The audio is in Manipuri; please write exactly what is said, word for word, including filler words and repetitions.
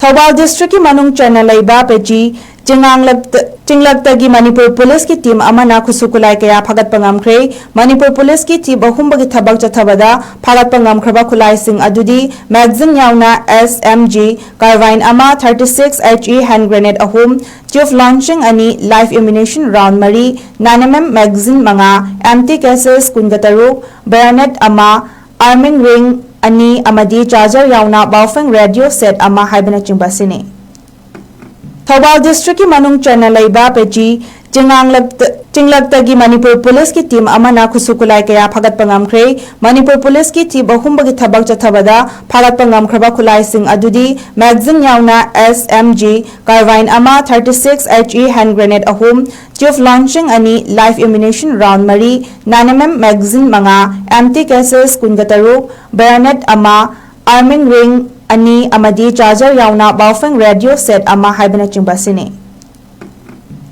ꯊꯧꯕꯥꯜ ꯗꯤꯁꯇ꯭ꯔꯤꯛꯀꯤ ꯃꯅꯨꯡ ꯆꯟꯅ ꯂꯩꯕ ꯄꯦꯆꯤ ꯆꯤꯡꯉꯥꯡꯂꯛꯇ ꯆꯤꯡꯂꯛꯇꯒꯤ ꯃꯅꯤꯄꯨꯔ ꯄꯨꯂꯤꯁꯀꯤ ꯇꯤꯝ ꯑꯃꯅ ꯈꯨꯠꯁꯨ ꯈꯨꯠꯂꯥꯏ ꯀꯌꯥ ꯐꯒꯠꯄ ꯉꯝꯈ꯭ꯔꯦ꯫ ꯃꯅꯤꯄꯨꯔ ꯄꯨꯂꯤꯁꯀꯤ ꯇꯤꯝ ꯑꯍꯨꯝꯕꯒꯤ ꯊꯕꯛ ꯆꯠꯊꯕꯗ ꯐꯒꯠꯄ ꯉꯝꯈ꯭ꯔꯕ ꯈꯨꯠꯂꯥꯏꯁꯤꯡ ꯑꯗꯨꯗꯤ ꯃꯦꯒꯥꯖꯤꯟ ꯌꯥꯎꯅ ꯑꯦꯁ ꯑꯦꯝ ꯖꯤ ꯀꯥꯔꯕꯥꯏꯟ ꯑꯃ, thirty six H E hand grenade ꯑꯍꯨꯝ, ꯇ꯭ꯌꯨꯕ ꯂꯣꯟꯆꯤꯡ ꯑꯅꯤ, ꯂꯥꯏꯐ ꯑꯦꯃꯨꯅꯤꯁꯟ ꯔꯥꯎꯟ ꯃꯔꯤ, ꯅꯥꯏꯟ ꯑꯦꯝ ꯑꯦꯝ ꯃꯦꯒꯥꯖꯤꯟ ꯃꯉꯥ, ꯑꯦꯝꯇꯤ ꯀꯦꯁꯦꯁ ꯀꯨꯟꯒ ꯇꯔꯨꯛ, ꯕꯦꯌꯣꯅꯦꯠ ꯑꯃ, ꯑꯥꯔꯃꯤꯡ ꯔꯤꯡ ꯑꯅꯤ ꯑꯃꯗꯤ ꯆꯥꯔꯖꯔ ꯌꯥꯎꯅ ꯕꯥꯎꯐꯦꯡ ꯔꯦꯗꯤꯑꯣ ꯁꯦꯠ ꯑꯃ ꯍꯥꯏꯕꯅꯆꯤꯡꯕ ꯑꯁꯤꯅꯤ꯫ ꯊꯧꯕꯥꯜ ꯗꯤꯁꯇ꯭ꯔꯤꯛꯀꯤ ꯃꯅꯨꯡ ꯆꯟꯅ ꯂꯩꯕ ꯄꯦꯆꯤ ꯆꯤꯡꯉꯥꯡꯂꯛꯇ ꯆꯤꯡꯂꯛꯇꯒꯤ ꯃꯅꯤꯄꯨꯔ ꯄꯨꯂꯤꯁꯀꯤ ꯇꯤꯝ ꯑꯃꯅ ꯈꯨꯠꯁꯨ ꯈꯨꯠꯂꯥꯏ ꯀꯌꯥ ꯐꯒꯠꯄ ꯉꯝꯈ꯭ꯔꯦ꯫ ꯃꯅꯤꯄꯨꯔ ꯄꯨꯂꯤꯁꯀꯤ ꯇꯤꯝ ꯑꯍꯨꯝꯕꯒꯤ ꯊꯕꯛ ꯆꯠꯊꯕꯗ ꯐꯒꯠꯄ ꯉꯝꯈ꯭ꯔꯕ ꯈꯨꯠꯂꯥꯏꯁꯤꯡ ꯑꯗꯨꯗꯤ ꯃꯦꯒꯥꯖꯤꯟ ꯌꯥꯎꯅ ꯑꯦꯁ ꯑꯦꯝ ꯖꯤ ꯀꯥꯔꯕꯥꯏꯟ ꯑꯃ, thirty six H E hand grenade ꯑꯍꯨꯝ, ꯇ꯭ꯌꯨꯕ ꯂꯣꯟꯆꯤꯡ ꯑꯅꯤ, ꯂꯥꯏꯐ ꯑꯦꯃꯨꯅꯤꯁꯟ ꯔꯥꯎꯟ ꯃꯔꯤ, ꯅꯥꯏꯟ ꯑꯦꯝ ꯑꯦꯝ ꯃꯦꯒꯥꯖꯤꯟ ꯃꯉꯥ, ꯑꯦꯝꯇꯤ ꯀꯦꯁꯦꯁ ꯀꯨꯟꯒ ꯇꯔꯨꯛ, ꯕꯦꯌꯣꯅꯦꯠ ꯑꯃ, ꯑꯥꯔꯃꯤꯡ ꯔꯤꯡ ꯑꯅꯤ ꯑꯃꯗꯤ ꯆꯥꯔꯖꯔ ꯌꯥꯎꯅ ꯕꯥꯎꯐꯦꯡ ꯔꯦꯗꯤꯑꯣ ꯁꯦꯠ ꯑꯃ ꯍꯥꯏꯕꯅꯆꯤꯡꯕ ꯑꯁꯤꯅꯤ꯫